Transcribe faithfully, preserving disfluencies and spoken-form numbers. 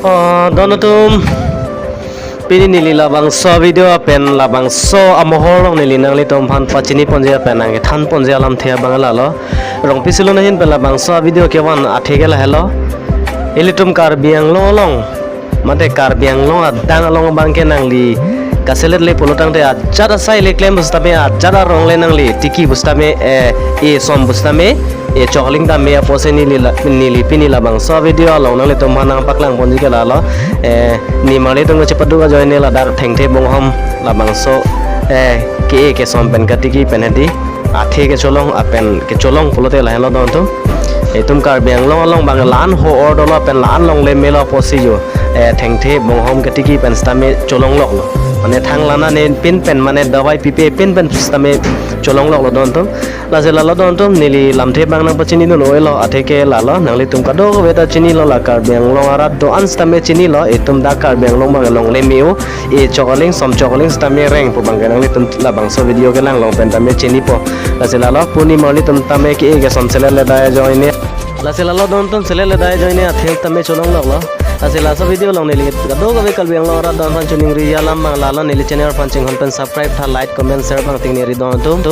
Oh, don atum, pini neli labangso video pen labangso amohor along neli nanglitum aphan pachini ponji pen nangkethan ponji alamthe abang lalo. Rongpi Silon ahin pen labangso video kevan athe ke lahelo. Ilitum Karbi Anglong along, mate Karbi Anglong adang along abang ke nangli kaselet le pulo tangte ajat asai le klem pusitame, ajat arong le nangli tiki pusitame, eh, esom pusitame, echok aling tame apotsi neli la-, neli pini labangso video along nanglitum aphan nangpaklang ponji ke lalo. Eh, nimarli atum kachepadu ajoine ladak Thengthe Bonghom labangso, eh, ke-e kesom pen katiki pen hedi athe kecholong apen kecholong pulote lahelo don atum. Itum Karbi Anglong along abang la-an ho-or dolo pen la-an longle melo apotsi jo, eh, Thengthe Bonghom katiki pen sitame cholong loklo. Mane thang lana ne pin pen, mane dawai pipe pin pen sitame cholong loklo don atum. Lasi lalo don atum, neli lamthe abang nangpachini dun oilo, athe ke lalo, nanglitum kadokave ta chinilo, la Karbi Anglong arat do-an sitame chinilo, itum dak Karbi Anglong abang longle me-o, echok aling, somchok aling sitame reng pu abang ke nanglitum labangso video kelang along pen tame chinipo. Lasi lalo, pini nimarli atum tame ke-e kesom selet le dai ajoine. Lasi lalo don atum, selet le dai ajoine athe tame cholong loklo. Lasi laso video along neli kadokave Karbi Anglong arat do-an aphan choningri alam abang lalo, neli channel aphan chinghon pen subscribe tha, like, comment, share abang ting neri don atum.